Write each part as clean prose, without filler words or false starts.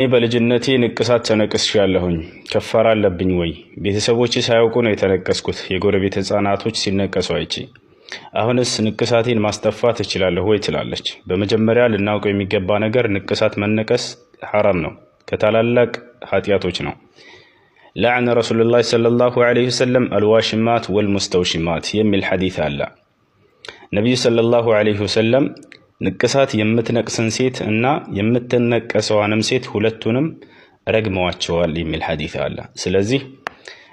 እኔ በልጅነቴ ንቅሳት ተነቅሻለሁኝ። ከፋራ አለብኝ ወይ? ቤተሰቦቼ ሳያውቁ ነው የተነቀስኩት። የጎረቤት ህፃናቶች ሲነቀሱ አይቼ። አሁንስ ንቅሳቴን ማስጠፋት እችላለሁ ወይ? ትላለች። በመጀመሪያ ልናውቀው የሚገባ ነገር ንቅሳት መነቀስ ሐራም ነው፣ ከታላላቅ ኃጢአቶች ነው። لعن رسول الله صلى الله عليه وسلم الواشمات والمستوشمات የሚል ሐዲት አለ። ነቢዩ صلى الله عليه وسلم ንቅሳት የምትነቅስን ሴት እና የምትነቀሰዋንም ሴት ሁለቱንም ረግመዋቸዋል የሚል ሐዲት አለ። ስለዚህ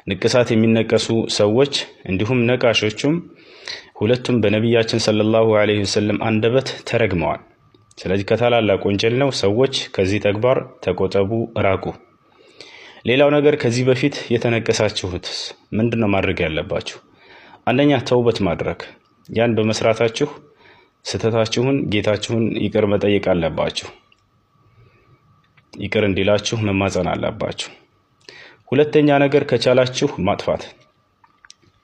ንቅሳት የሚነቀሱ ሰዎች እንዲሁም ነቃሾቹም ሁለቱም በነቢያችን صلى الله عليه وسلم አንደበት ተረግመዋል። ስለዚህ ከታላላቅ ወንጀል ነው። ሰዎች ከዚህ ተግባር ተቆጠቡ፣ ራቁ። ሌላው ነገር ከዚህ በፊት የተነቀሳችሁትስ ምንድን ነው ማድረግ ያለባችሁ? አንደኛ ተውበት ማድረግ፣ ያን በመስራታችሁ ስህተታችሁን ጌታችሁን ይቅር መጠየቅ አለባችሁ። ይቅር እንዲላችሁ መማፀን አለባችሁ። ሁለተኛ ነገር ከቻላችሁ ማጥፋት፣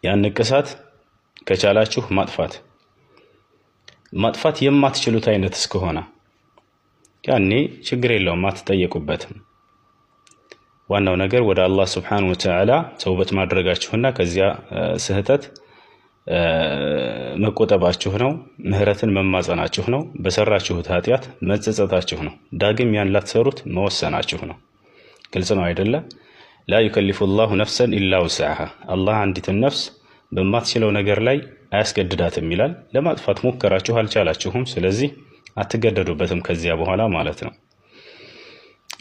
ያን ንቅሳት ከቻላችሁ ማጥፋት። ማጥፋት የማትችሉት አይነት እስከሆነ ያኔ ችግር የለውም፣ አትጠየቁበትም። ዋናው ነገር ወደ አላህ ስብሓነሁ ወተዓላ ተውበት ማድረጋችሁና ከዚያ ስህተት መቆጠባችሁ ነው። ምህረትን መማፀናችሁ ነው። በሰራችሁት ኃጢአት መጸጸታችሁ ነው። ዳግም ያን ላትሰሩት መወሰናችሁ ነው። ግልጽ ነው አይደለ? ላ ዩከሊፉ ላሁ ነፍሰን ኢላ ውስዐሃ፣ አላህ አንዲትን ነፍስ በማትችለው ነገር ላይ አያስገድዳትም ይላል። ለማጥፋት ሞከራችሁ፣ አልቻላችሁም። ስለዚህ አትገደዱበትም ከዚያ በኋላ ማለት ነው።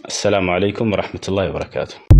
አሰላሙ አለይኩም ወረሕመቱላሂ ወበረካቱ።